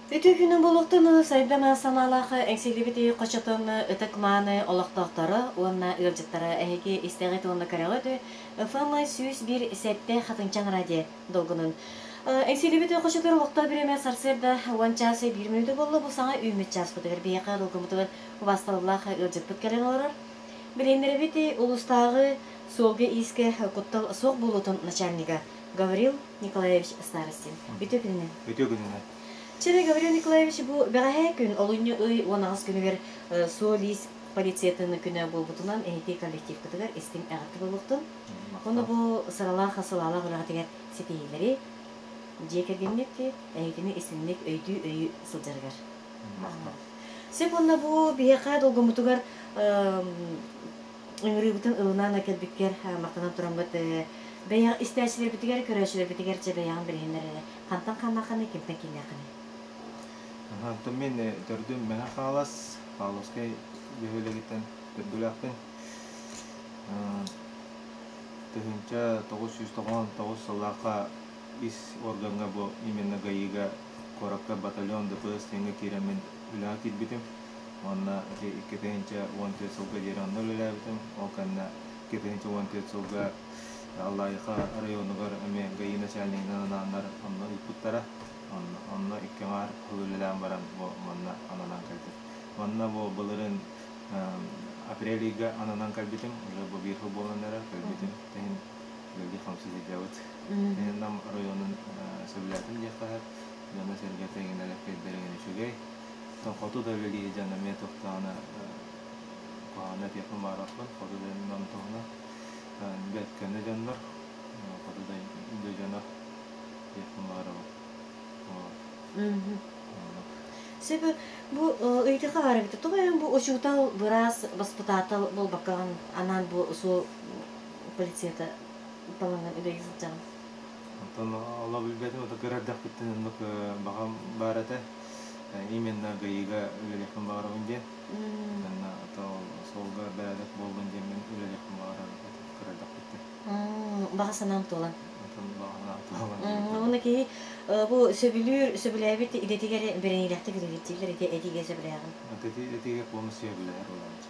Үтүө күнүн буолуохтун сайдам санаалаах эҥсиллибит хочотун ытык-мааны олохтоохторо уонна ыалдьыттара эһиги истэҕит уонна көрөҕүт ФМ 101 7 Хатыҥчаҥ радио долгунун. Эҥсиллибит хочотугар олохтоох бириэмэ сарсыарда 10 чаас 1 мүнүүтэ буолла бу саҥа үүммүт чааспытыгар биһиэхэ долгуммутугар убаастабыллаах ыалдьыппыт кэлэн олорор. Билиһиннэрэбит улуустааҕы суолга-иискэ куттал суох буолуутун начальнига Гаврил Николаевич Старостин. Үтүө күнүнэн. Үтүө күнүнэн. Чэ, Гаврил Николаевич, бу бэҕэһээ күн, олунньу ый 18 күнүгэр суол-иис полициятын күнэ буолбутунан эһиги коллективкытыгар истиҥ эҕэрдэ буолуохтун. Ону бу сыралаах сылаалаах үлэҕитигэр ситиһиилэри, дьиэ кэргэҥҥит эһигини истиҥник өйдүү-өйүү сылдьарыгар. Сөп уонна бу биһиэхэ долгуммутугар ыҥырыыбытын ылынан кэлбиккэр махтанан тураммыт бэйэ истээччилэрбитигэр, көрөөччүлэрбитигэр дьэ бэйэҕин билиһиннэр эрэ. Хантан ханнааххыный, кимтэн кииннээххиний? Оттон мин төрдүм Мэҥэ Хаҥалас, Павловскай бөһүөлэгиттэн төрдүлээхпин. 1999 сыллаахха ис органҥа бу именно ГАИга куоракка батальон ДПС диэҥҥэ киирэммин үлэҕэ киирбитим. Уонна ити 2014 сылга диэри онно үлэлээбитим. Ол кэннэ 2014 сылга Аллайыха районугар эмиэ ГАИ начальнигынан анааннар онно ыыппыттара. Онно икки аҥаар сыл үлэлээн баран бу манна ананан кэлбитим. Манна бу былырыын апрель ыйга ананан кэлбитим. Уже бу биир сыл буолан эрэр кэлбитим. Иһин үлэлии-хамсыы сылдьабыт. Иһин Нам районун сөбүлээтим диэххэ сөп. Дьоно-сэргэтэ эҥин үчүгэй. Хоту да үлэлии дьон эмиэ туохтаҕына куһаҕаны этиэхпин баҕарбаппын. Хоту да Нам туһунан бэрт көнө дьоннор, хоту да дьоно диэхпин баҕарабын. Сөп бу ыйытыахха баар эбит. Тоҕо эн бу учуутал, быраас, баспытаатал буолбаккаҕын анаан бу суол полицията талаҥҥын үлэлии сылдьаҕын? Онтон олох билбэтим, ото кыра эрдэхпиттэн оннук баҕам баар этэ. Именно ГАИга үлэлиэхпин баҕарабын диэн. Уонна ото суолга бэрээдэк буоллун диэммин үлэлиэхпин баҕарар этим кыра эрдэхпиттэн. Баҕа санаам туолан. Онтон баҕа санаам туолан. Уонна киһи бу сөбүлүүр, сөбүлээбит идэтигэр бэриниилээхтик үлэлиир дииллэр ити этиигэ сөбүлээҕин. Этиигэ полностью сөбүлэһэр буолааччы.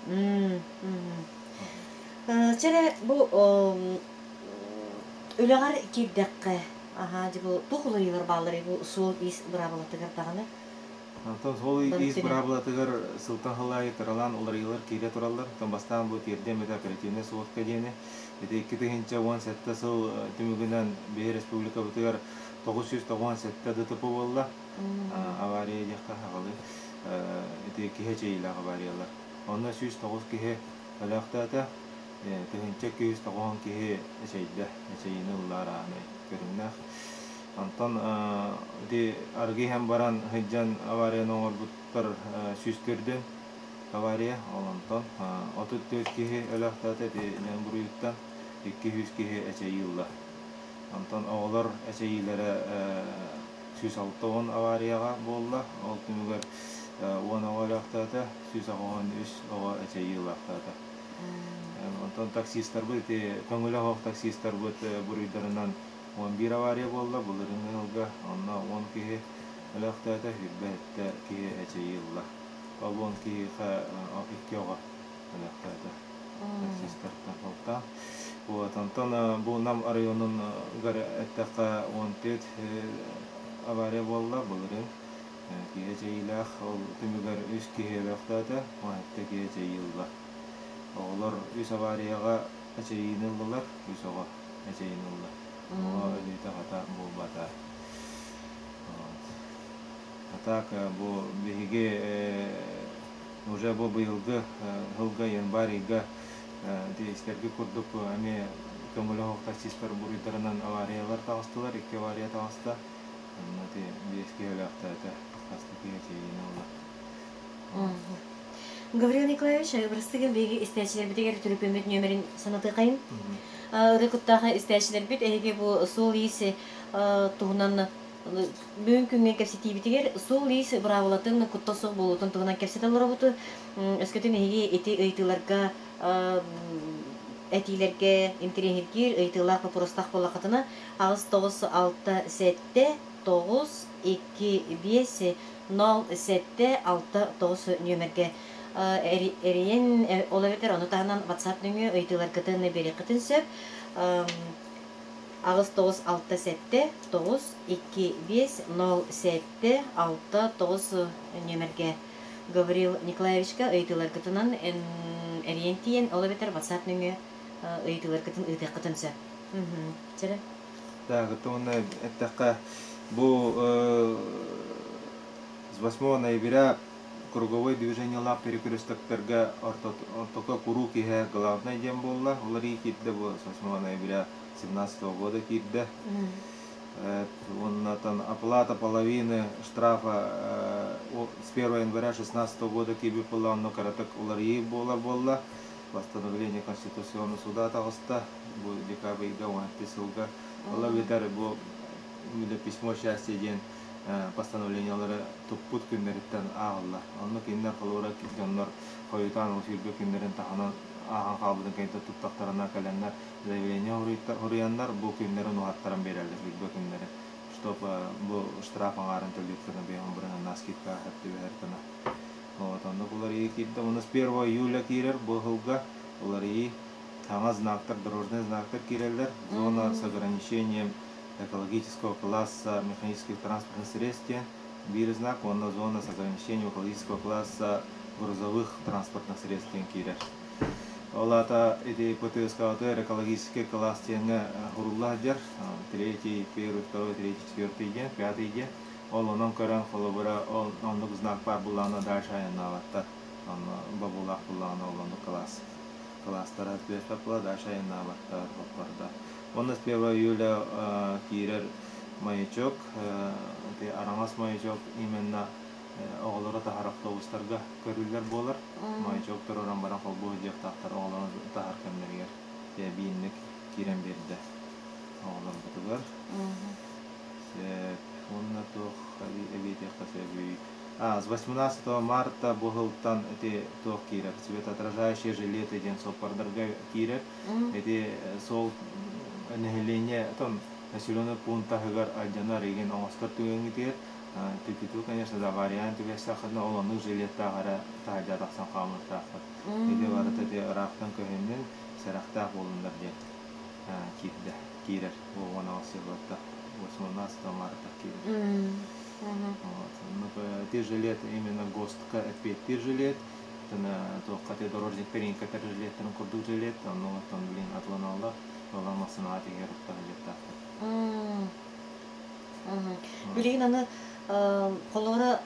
Чэ эрэ бу Үлэҕэр киирдэххэ, аһаа, дьэ бу туох уларыйыылар баалларый бу суол-иис быраабылатыгар даҕаны? Онтон суол-иис быраабылатыгар сылтан сыл аайы кыралаан уларыйыылар киирэ тураллар. Оттон бастаан бу тиэрдиэм этэ оперативнай сводка диэни. Ити 2017 сыл түмүгүнэн биһи республикабытыгар 997 ДТП буолла. Авария диэххэ аҕалыы. Ити киһи эчэйиилээх авариялар. Онно 109 киһи өлөөхтөөтө. 1290 киһи эчэйдэ, эчэйиини ылла арааһынай көрүҥнээх. Онтон ити арыгы иһэн баран сылдьан аварияны оҥорбуттар 104 авария, ол онтон 34 киһи өлөөхтөөтө ити дьон буруйуттан, 200 киһи эчэйии ылла. Онтон оҕолор эчэйиилэрэ 160 аварияҕа буолла, ол түмүгэр 10 оҕо өлөөхтөөтө, 183 оҕо эчэйии ылаахтаата. Онтон таксистарбыт ити көҥүлэ оһох таксистарбыт буруйдарынан 11 авария буолла былырыыҥҥы сылга. Онно 10 киһи өлөөхтөөтө, 27 киһи эчэйии ылла. Ол 10 киһиэхэ икки оҕо өлөөхтөөтө таксистартан сылтаан. Вот, онтон бу Нам районугар эттэххэ 14 авария буолла былырыын. Киһи эчэйиилээх, ол түмүгэр үс киһи өлөөхтөөтө, 17 киһи эчэйии ылла. Оҕолор үс аварияҕа эчэйиини ыллылар, үс оҕо эчэйиини ылла. Оҕо өлүүтэ хата буолбата. А так бу биһиги уже бу быйылгы сылга январь ыйга истэргэ курдук эмиэ көҥүлэ суох таксистар буруйдарынан авариялар таҕыстылар, икки авария таҕыста. Онно ити биэс киһи өлөөхтөөтө, хас да киһи эчэйиини ылла. Гаврил Николаевич, бырастыгын биһиги истээччилэрбитигэр төлөпүөммүт нүөмэрин санатыахайын. Ыры куттаах истээччилэрбит эһиги бу суол-иис туһунан бүгүн күҥҥэ кэпсэтиибитигэр суол-иис быраабылатын куттал суох буолуутун туһунан кэпсэтэ олоробут. Өскөтүн эһиги ити ыйытыыларга этиилэргэ интэриэһиргиир ыйытыылаах боппуруостаах буоллаххытына 8 9 6 7 9 2 5. 0 7 6 9 нүөмэргэ эрийэн, ол эбэтэр ону таһынан WhatsApp нөҥүө ыйытыыларгытын биэриэххитин сөп. 8 9 6 7 9 2 5 0 7 6 9 нүөмэргэ Гаврил Николаевичка ыйытыыларгытынан эрийэн тиийэн, ол эбэтэр WhatsApp нөҥүө ыйытыыларгытын ыытыаххытын сөп. Чэрэ. Так, это уонна эттэххэ, бу с 8 ноября круговой движениелаах перекрестоктарга ортоко куруук иһэ главный диэн буолла. Уларыы киирдэ бу с 8 ноября 2017 года киирдэ. Уонна оплата половины штрафа с 1 января 2016 года киирбит буолла, онно кыратык уларыйыы буолар буолла. Постановление Конституционного суда таҕыста бу декабрьга 17 сылга. Ол эбэтэр бу письмо счастья диэн постановлениялары туппут күннэриттэн ааҕыллар. Онно кинилэр холобура дьоннор хойутаан ол сүүрбэ күннэрин таһынан ааһан хаалбытын кэнниттэн туттахтарына кэлэннэр заявление хоруйаннар бу күннэрин уһаттаран биэрэллэр 20 күннэри, чтобы бу штраф аҥаарын төлүүр гына 50 бырыһыаннаах скидка түбэһэр гына. Вот, оннук уларыйыы киирдэ. Уонна с 1 июля киирэр бу сылга уларыйыы саҥа знактар, дорожные знактар киирэллэр. Зона с ограничением экологического класса механических транспортных средств диэн биир знак, уонна зона с ограничением экологического класса грузовых транспортных средств диэн киирэр. Ол аата ити ПТСК экологический класс диэҥҥэ сурулла сылдьар. Третий, первый, второй, третий, четвертый диэн, пятый диэн. Ол онон көрөн холобура ол оннук знак баар буллаҕына дальше айаннаабаттар. Онно бобуулаах буллаҕына ол оннук класс класстара түбэспэт дальше айаннаабаттар хоппордо. Уонна с 1 июля киирэр маячок, араҥас маячок именно оҕолору таһар автобустарга көрүллэр буолар. Маячок туран баран холбуу сылдьыахтаахтар оҕолору таһар кэмнэригэр биинник киирэн биэрдэ оҕолорбутугар. Уонна туох эбиэтиэххэ сөбүй? А, с 18 марта бу сылтан ити туох киирэр, светоотражающие жилеты диэн суоппардарга киирэр. Ити сол нэһилиэнньэ там населенный пункт таһыгар алдьанар игин оҥостор түгэҥҥитигэр түтүтү, конечно, да вариант түбэстэххитинэ ол оннук жилеттаах эрэ таһырдьа тахсан хаалыахтааххыт. Ити барыта ити ыраахтан көһүннүн, сэрэхтээх буолуннар диэн киирдэ, киирэр бу 18 сылларда, 18 марта киирэр. Вот. Ну, ити жилет именно ГОСТка эппиэттиир жилет, туохха те дорожник перинкатер жилеттерин курдук жилет, онно оттон блин атыланаллар, ол массынаҕа тигэр укта жилеттаахтар. Билигин аны холобура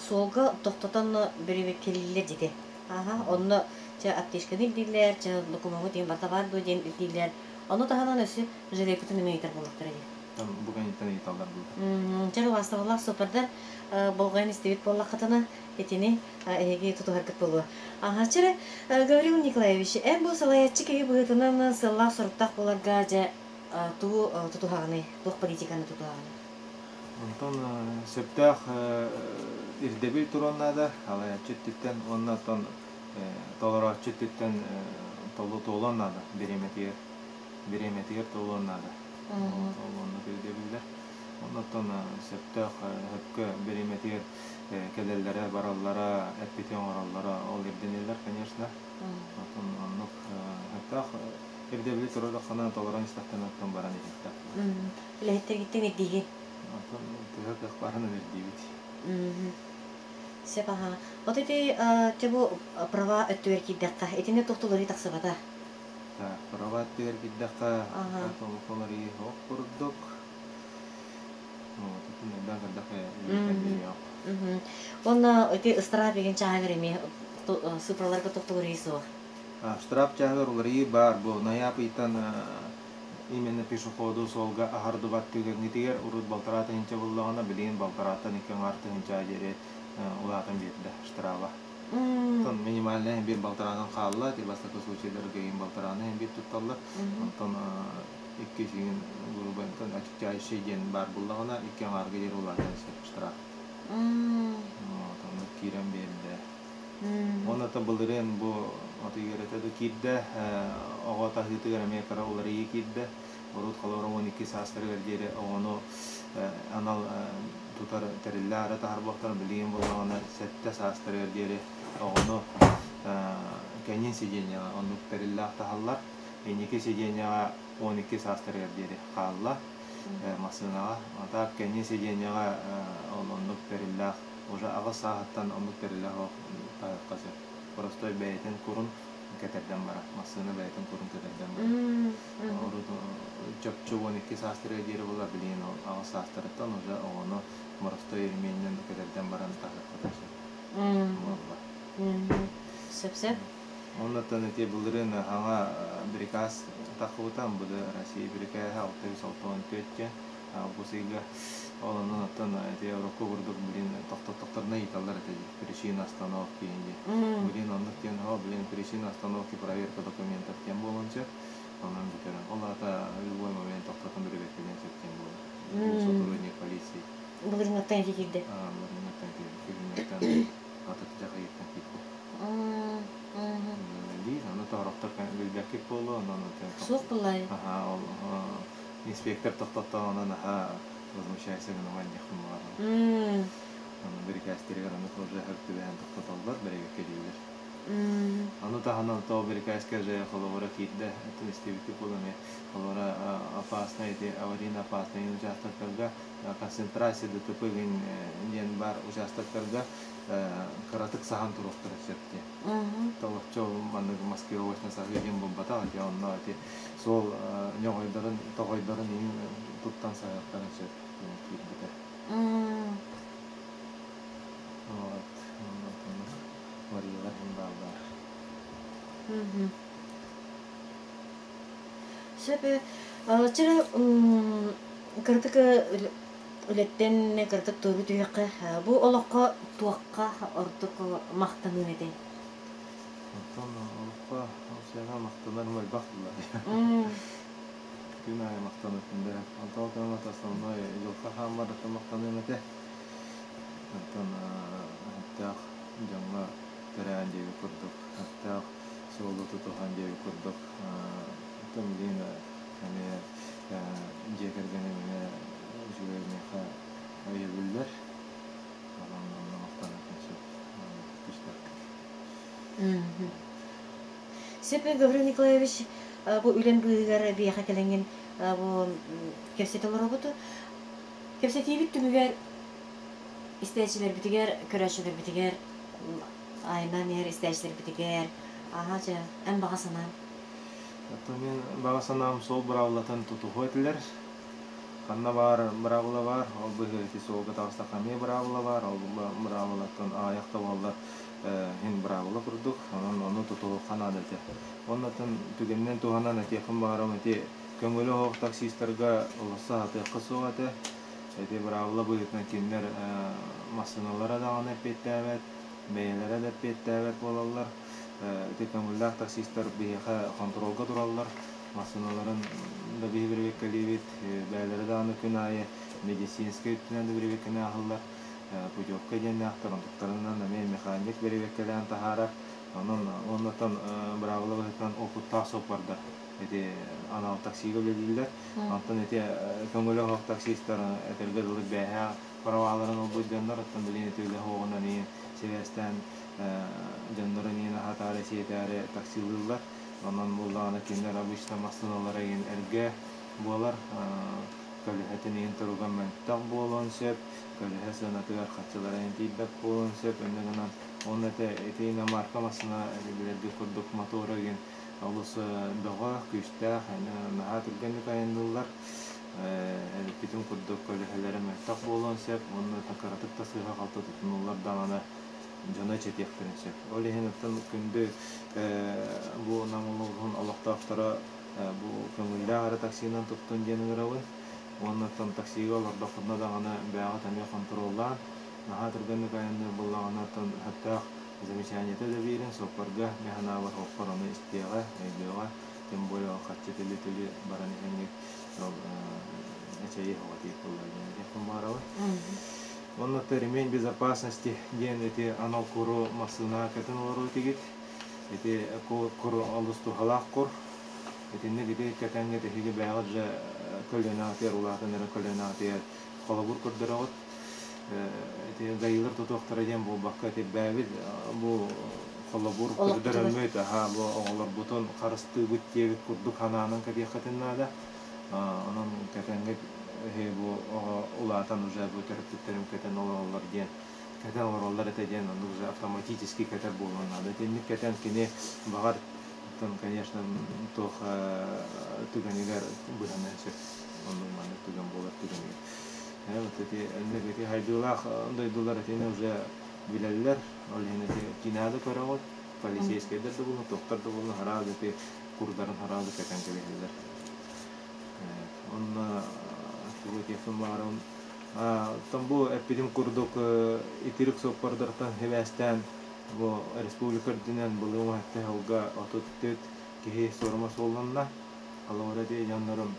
суолга тохтотон бэрэбиэркэлииллэр дьити. Аха, онно чэ аптечканы илдииллэр, чэ докумуоҥу диэн барыта баар дуо диэн илдииллэр. Ону таһынан өссө жилеккытын эмиэ ыйытар буоллахтара дии. Там бу кэнниттэн ыйыталлар дуу. Чэ убаастабыллаах суоппардар, болҕойон истибит буоллаххытына итини эһиги тутуһаргыт буолуо. Аха, чэрэ Гаврил Николаевич, эн бу салайааччы киһи быһыытынан сыллаах соруктаах буоларга дьэ тугу тутуһаҕыный, туох политиканы тутуһаҕыный? Онтон сөптөөх ирдэбил туруон наада салайааччы өттүттэн уонна оттон толорооччу өттүттэн туолуон наада бириэмэтигэр бириэмэтигэр туолуон наада. Ол оннук ирдэбиллэр. Оннуттан сөптөөх сөпкө бириэмэтигэр кэлэллэрэ, бараллара, эппити оҥороллоро ол ирдэниллэр, конечно. Оттон оннук сөптөөх ирдэбили туруордаххына толорон истэхтэринэ оттон баран иһиэхтээх. Үлэһиттэргиттэн ирдиигин? Оттон төһө кыах баарынан ирдиибит. Сөп аха. Вот ити чэ бу права өттүгэр киирдэххэ, итиннэ туох уларыйыы тахсыбата? Так, права өттүгэр киирдэххэ, уларыйыы суох курдук. Вот, итин элбэх көрдөххө Уонна ити ыстараап игин чааһыгар эмиэ цифраларга туох уларыйыы суох? Штраф чааһыгар уларыйыы баар. Бу ноябрь ыйтан именно пешеходу суолга аһардыбат түгэҥҥитигэр урут 1,5 тыһыынча буллаҕына, билигин 1,5-тан 2,5 тыһыынча диэри улаатан биэрдэ штраба. Онтон минимальный биир балтараанан хаалла, ити бастакы случайдарга иһин балтарааны иһин биир тутталлар. Онтон икки сиҥин грубо отягчающий диэн баар буллаҕына 2,5-га диэри улаатан сөп штраф. Вот, оннук киирэн биэрдэ. Уонна былырыын бу отуйгерете да киирдэ, оҕо таһыытыгар эмиэ кыра уларыйыы киирдэ. Урут холобура 12 саастарыгар диэри оҕону анал тутар тэриллээх эрэ таһар буолтарын билигин буоллаҕына сэттэ саастарыгар диэри оҕону кэннин сидиэнньэҕэ оннук тэриллээх таһаллар. Инники сидиэнньэҕэ 12 саастарыгар диэри хаалла массыынаҕа. А так кэннин сидиэнньэҕэ ол оннук тэриллээх уже аҕыс сааһыттан оннук тэриллээх таһыахха сөп. Простой бэйэтин курун кэтэрдэн барар. Массыына бэйэтин курун кэтэрдэн барар. Урут чопчу 12 саастарыгар диэри буолар, билигин ол аҕыс саастарыттан уже оҕону боростой ременинэн кэтэрдэн баран таһыахха сөп буолла. Сөп-сөп. Оннуттан ити былырыын хаҥа бирикаас таххыбыта, МВД России бирикээһэ 664 диэн бу сыйга. Ол онон оттон ити урукку курдук блин тохтотторно ыйыталлар этэ дии. Причина остановки диэн. Блин оннук диэн ол блин причина остановки проверка документов диэн буолуон сөп. Онон бүтэрэн. Ол аата любой момент тохтотон бирибэккэлиэн сөп диэн буолар. Сотрудник полиции. Былырыҥҥыттан ити киирдэ. Былырыҥҥыттан киирдэ. Күһүҥҥүттэн атырдьах ыйыттан киирдэ. Диир, аны тоорохтор билбэккит буолуо, онон Суох буллай. Аха, ол инспектор тохтоттоҕуна наһаа возмущайся гынаман диэхпин баҕарабын. Аны бирикээстэригэр аны уже өр түбэһэн тохтотоллор, бэрэбиэркэлииллэр. Аны таһынан то бирикээскэ же холобура киирдэ, этин истибиккит буолуо эмиэ. Холобура опасный эти аварийно опасный участоктарга концентрация ДТП диэн баар участоктарга кыратык саһан туруохтара сөп диэн. Толоччу маннык маскировочно саһыы диэн буолбатах ити онно ити суол ньоҕойдорун тоҕойдорун иһин туттан саһыахтарын сөп диэн киирбитэ. Вот Мариялар иһин бааллар. Сөп чыры кырдык үлэттэн кыратык туоруу түһүөххэ, бу олоххо туохха ордук махтаныан этэй? Оттон олоххо сыана махтанарым элбэх буолла. Күн аайы махтанытын да. Онтон ол основной дьылха хаан барыта махтаныам этэ. Онтон сөптөөх дьоҥҥо төрөөн диэбит курдук, сөптөөх суолу тутуһан диэбит курдук, оттон билигин эмиэ дьиэ кэргэним эмиэ үчүгэй миэхэ өйөбүллэр. Онон онно махтаныахпын сөп күүстээхтик. Сөп, Гаврил Николаевич, бу үлэм быыһыгар биһиэхэ кэлэҥҥин бу кэпсэтэ олоробут. Кэпсэтиибит түмүгэр истээччилэрбитигэр, көрөөччүлэрбитигэр, айынан иһэр истээччилэрбитигэр, аһа дьэ, эн баҕа санааҥ. Оттон мин баҕа санаам суол быраабылатын тутуһуо этилэр. Ханна баар быраабыла баар, ол быһыы ити суолга таҕыстахха эмиэ быраабыла баар, ол быраабылаттан аҕыйах да буоллар иһин быраабыла курдук, онон ону тутуһуохха наада этэ. Оннуттан түгэнинэн туһанан этиэхпин баҕарабын ити көҥүлү оһох таксистарга олорсо сатыахха суох этэ. Ити быраабыла быһыытынан кинилэр массыыналара даҕаны эппиэттээбэт, бэйэлэрэ да эппиэттээбэт буолаллар. Ити көҥүллээх таксистар биһиэхэ хонтуруолга тураллар, массыыналарын да биһи бирибиэккэлиибит, бэйэлэрэ даҕаны күн аайы медицинскэй өттүнэн да бирибиэккэни ааһаллар, путевка диэннээхтэр, онтуктарынан эмиэ механик бирибиэккэлээн таһаарар. Онон уоннаттан быраабыла быһыытынан опыттаах суоппардар ити анал таксига үлэлииллэр. Онтон ити көҥүлэ оһох таксистар этэргэ дылы бээһээ праваларын ылбыт дьоннор, оттон билигин ити үлэ оһоҕунан иин сибээстээн дьоннорун иин аһатаары, сиэтээри таксилыыллар. Онон буоллаҕына кинилэр обычно массыыналара иин эргэ буолар, көлөһөтүн иин туруга мөлтөх буолуон сөп, көлөһө сыанатыгар харчылара иин тиийбэт буолуон сөп. Инньэ гынан уонна ити ити иномарка массыына билэргит курдук мотора иин олус бөҕө, күүстээх, наһаа түргэнник айанныыллар. Эппитим курдук көлөһөлөрө мөлтөх буолуон сөп уонна кыратык да сыыһа-халты тутунуллар даҕаны дьоно эчэтиэхтэрин сөп. Ол иһин оттон күндү бу Нам улууһун олохтоохторо бу көҥүллээх эрэ таксинан туттун диэн ыҥырабын. Уонна оттон таксига олордоххуна даҕаны бэйэҕит эмиэ хонтуруоллаан, наһаа түргэнник айанныыр буоллаҕына оттон сөптөөх замечаниета да биэрин, суоппарга мин санаабар суоппар ону истиэҕэ, өйдүөҕэ, тем более ол харчы төлүү-төлүү баран иһэҥҥит ол эчэйиэ оҕо тиийбит буоллар диэн этиэхпин баҕарабын. Онно ремень безопасности диэн ити анал куру массыынаҕа кэтэн олоруу этигит. Ити кур олус туһалаах кур. Итинник ити кэтэҥҥит эһиги бэйэҕит же көлүөнэҕитигэр улаатан эрэ көлүөнэҕитигэр холобур көрдөрөҕүт. Ити гаилар тутуохтара диэн буолбакка ити бэйэбит бу холобур көрдөрөммүт, аһа бу оҕолорбутун харыстыыбыт диэбит курдук санаанан кэтиэххитин наада. Онон кэтэҥҥит эһи бу оҕо улаатан уже бу төрөппүттэрим кэтэн олороллор диэн кэтэн олороллор этэ диэн оннук уже автоматически кэтэр буолуон наада. Итинник кэтэн кини баҕар оттон конечно туох түгэнигэр быһаныан сөп. Оннук маннык түгэн буолар түгэнигэр. Вот эти ити хайдыылаах дойдулар итини уже билэллэр. Ол иһин ити кинаа да көрөҕүт, полицейскайдар да буоллун, туохтар да буоллун, хараал ити курдарын хараал кэтэн кэбиһэллэр. Онно тугу этиэхпин баҕарабын. Оттон бу эппитим курдук итирик суоппардартан сибээстээн бу республика үрдүнэн былырыын уһатты сылга 34 киһи суорума суолланна. Холобура ити дьоннорум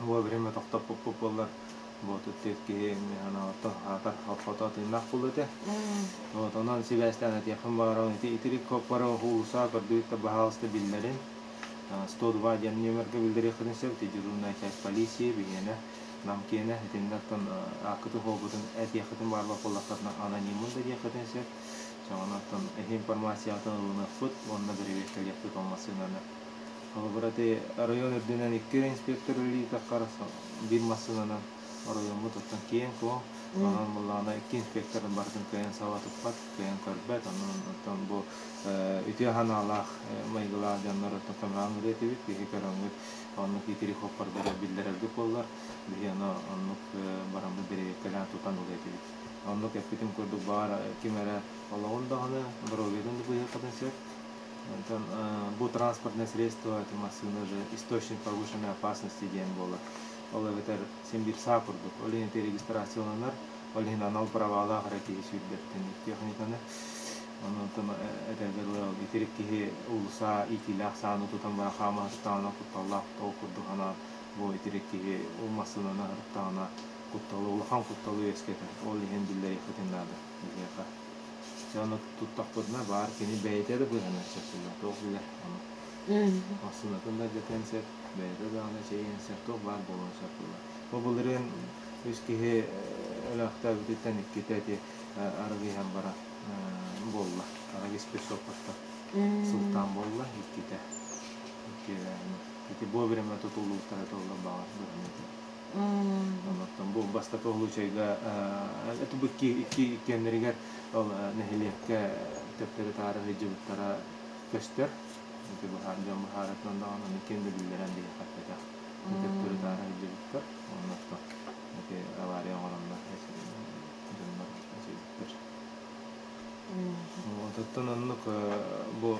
вовремя тохтоппуппут буоллар бу 34 киһи оттон аатар хото тыыннаах буолуо этэ. Вот онон сибээстээн этиэхпин баҕарабын ити итирик суоппары уулусса көрдүүт да баһаалыста биллэрин 102 диэн нүөмэргэ биллэриэххитин сөп ити дежурная часть полиции биһиэнэ Нам киэнэ итиннэ оттон ааккытын-суолгутун этиэххитин баарбах буоллаххытына анониммын да диэххитин сөп. Чоҕоно оттон эһи информациятын ылыныахпыт уонна бэрэбиэркэлиэхпит ол массыынаны. Холобура ити оройуон үрдүнэн икки инспектор үлэлиитэххэ биир массыынанан оройуоммут оттон киэҥ-куоҥ. Онон буоллаҕына икки инспектор барытын кыайан саба туппат, кыайан көрбөт. Онон оттон бу үтүө санаалаах майгылаах дьоннор оттон көмөҕө ыҥырыа этибит. Биһи көрөҥҥүт оннук итирик хоппордору биллэрэргит буоллар, биһи ону оннук бараммыт бэрэбиэркэлээн тутан ылыа этибит. Оннук эппитим курдук баар ким эрэ олоҕун даҕаны, доруобуйатын да быыһыаххытын сөп. Онтон бу транспортное средство, это массыына же источник повышенной опасности диэн буолар. Ол эбэтэр син биир саа курдук. Ол иһин регистрацияланар, ол иһин анал правалаах эрэ киһи сүүрдэр техниканы. Онон этэргэ дылы итирик киһи уулусса иитиилээх сааны тутан баран хаама сырыттаҕына кутталлаах ол курдук анаан бу итирик киһи ол массыынаны сырыттаҕына кутталы улахан кутталы үөскэтэр. Ол иһин биллэриэххитин наада биһиэхэ. Дьэ ону туттахпытына баар кини бэйэтэ да быыһаныан сөп буолла туох билэр ону. Массыынатын да алдьатыан сөп, бэйэтэ даҕаны чэйиэн сөп, туох баар буолуон сөп буолла. Бу былырыын үс киһи өлөөхтөөбүтүттэн иккитэ ити арыгы иһэн баран буолла. Арыгы испит суоппаттан сылтаан буолла иккитэ. Икки ити вовремя тутуллубуттара туолла баҕар быһаныыта. Оннуктан бу бастакы случайга это бу икки икки иккиэннэригэр ол нэһилиэккэ төптөрү-таары сылдьыбыттара көстөр. Ити быһаар дьон быһаарытынан даҕаны аны ким да биллэрэн биһиэхэ эппэтэх. Төптөрү-таары сылдьыбыттар. Оннуктан ити авария оҥороннор дьоннор эчэйбиттэр. Оттон оннук бу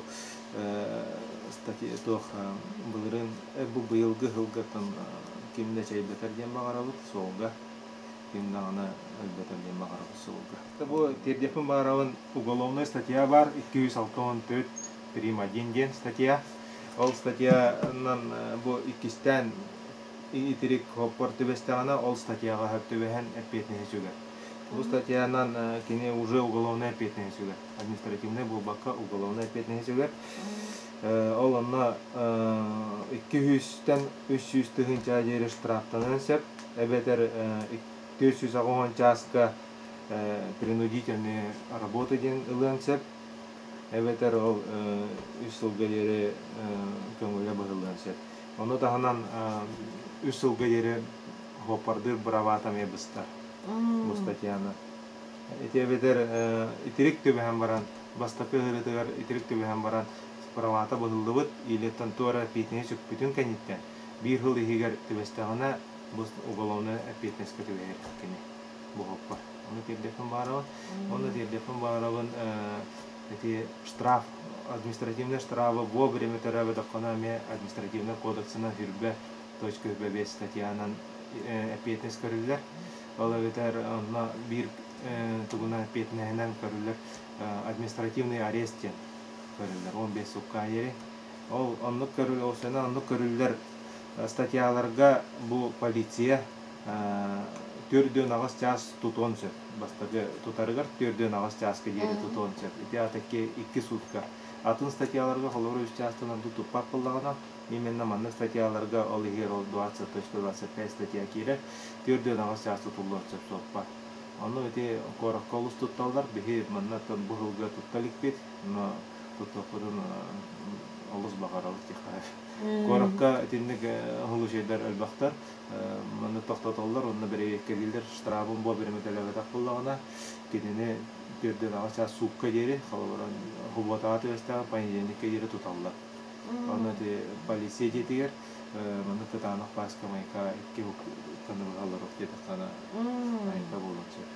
статья туох былырыын бу быйылгы сылгаттан ким да эчэйбэтэр диэн баҕарабыт суолга ким даҕаны өлбөтөр диэн баҕарабыт суолга. Бу тиэрдиэхпин баҕарабын уголовнай статья баар 264 прим 1 диэн статья. Ол статьянан бу иккистээн итирик хоппор түбэстэҕинэ ол статьяҕа сөп түбэһэн эппиэтинэһи сүгэр. Бу статьянан кини уже уголовнай эппиэтинэһи сүгэр. Административнай буолбакка уголовнай эппиэтинэһи сүгэр. Ол онно 200-тэн 300 тыһыынча диэри штрафтаныан сөп, эбэтэр 480 чааска принудительные работы диэн ылыан сөп, эбэтэр ол үс сылга диэри көҥүлэ быһыллыан сөп. Ону таһынан үс сылга диэри суоппардыыр быраабата эмиэ быстар бу статьяны. Ити эбэтэр итирик түбэһэн баран, бастакы ыһыырытыгар итирик түбэһэн баран правата быһыллыбыт илиэттэн туора эппиэтинэһи сүкпүтүн кэнниттэн биир сыл иһигэр түбэстэҕинэ бу уголовнай эппиэтинэскэ түбэһэр кини бу суоппар. Ону тиэрдиэхпин баҕарабын. Онно тиэрдиэхпин баҕарабын ити штраф, административнай штрафы вовремя төрөөбөтөххүнэ эмиэ административнай кодексынан хүрбэ точка 5 статьянан эппиэтинэс көрүллэр. Ол эбэтэр онно биир тугунан эппиэтинэһинэн көрүллэр административный арест диэн көрүллэр 15 сукка диэри. Ол оннук көрүл ол сена оннук көрүллэр статьяларга бу полиция 4-8 чаас тутуон сөп. Бастакы тутарыгар 4-8 чааска диэри тутуон сөп. Ити атаки икки сутка. Атын статьяларга холобура үс чаастан ордук туппат буоллаҕына, именно маннык статьяларга ол иһигэр ол 20.25 статья киирэр, 4-8 чаас тутуллуон сөп суоппар. Ону ити куоракка олус тутталлар. Биһи манна бу сылга тутта иликпит, но туттуохпутун олус баҕарабыт диэххэ. Куоракка итинник случайдар элбэхтэр. Манна тохтотоллор, онно бэрэбиэркэлииллэр, штрафын буо биримэтэлээбэтэх буоллаҕына, кинини 4-8 чаас суукка диэри, холобура, субуотаҕа түбэстэҕин понедельникка диэри туталлар. Онно ити полиция дьиэтигэр маннык кытаанах пааска майка икки ханыбыһаллар диэтэххинэ айка буолуон сөп.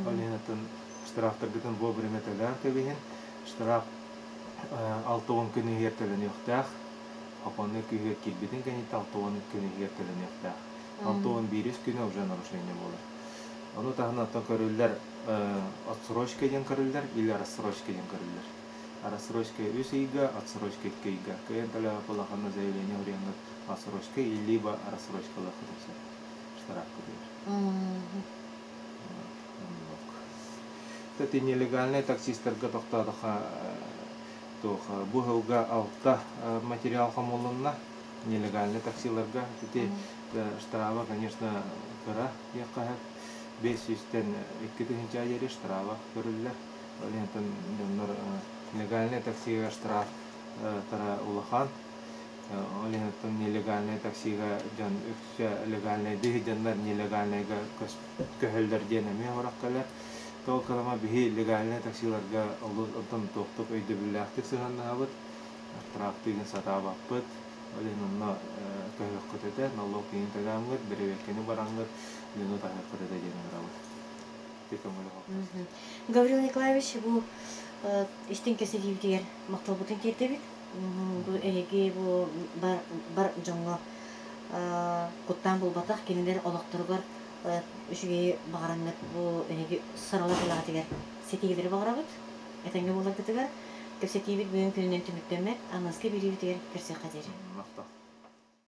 Ол иһин атын штрафтаргытын буо биримэтэлээн кэбиһин. Штраф 60 күн иһигэр төлөнүөхтээх. Опонный күһүөр киирбитин кэнниттэн 60 күн иһигэр төлөнүөхтээх. 61 күнэ уже нарушение буолар. Ону таһынан оттон көрүллэр отсрочка диэн көрүллэр или рассрочка диэн көрүллэр. Рассрочка үс ыйга, отсрочка икки ыйга. Кыайан төлөөбөт улаханна заявление уруйаҥҥыт отсрочка либо рассрочкалыаххытын сөп. Штрафка диир. Кстати, нелегальнай таксистарга тохтоотохха туох бу сылга алта материал хомулунна нелегальный таксиларга. Ити штраба, конечно, кыра диэххэ сөп. 500-тэн 2000 диэри штраба көрүллэр. Ол иһин дьоннор легальнай таксига штраф тара улахан. Ол иһин нелегальнай таксига дьон үксэ легальнайдыы дьоннор нелегальнайга көһөллөр диэн эмиэ орох кэлэр. Ол кылама биһи легальнай таксиларга олус онтон туохтук өйдөбүллээхтик сыһыаннаһабыт, штрафтыгын сатаабаппыт. Ол иһин онно көһүөххүт этэ, налог иһин төлөөҥҥүт, бэрэбиэркэни бараҥҥыт, дьону таһыаххыт этэ диэн ыҥырабыт. Гаврил Николаевич, бу истиҥ кэпсэтиибитигэр махталбытын тиэрдэбит. Бу эһиги бу бар, бар дьоҥҥо куттаан булбатах кинилэр олохторугар үчүгэйи баҕараҥҥыт бу эһиги сыралаах үлэҕитигэр ситиһиилэри баҕарабыт. Этэҥҥэ буоларгытыгар кэпсэтиибит бүгүн күнүнэн түмүктэммэт, аныгыскы биэриибитигэр көрсүөххэ диэри. Махтал.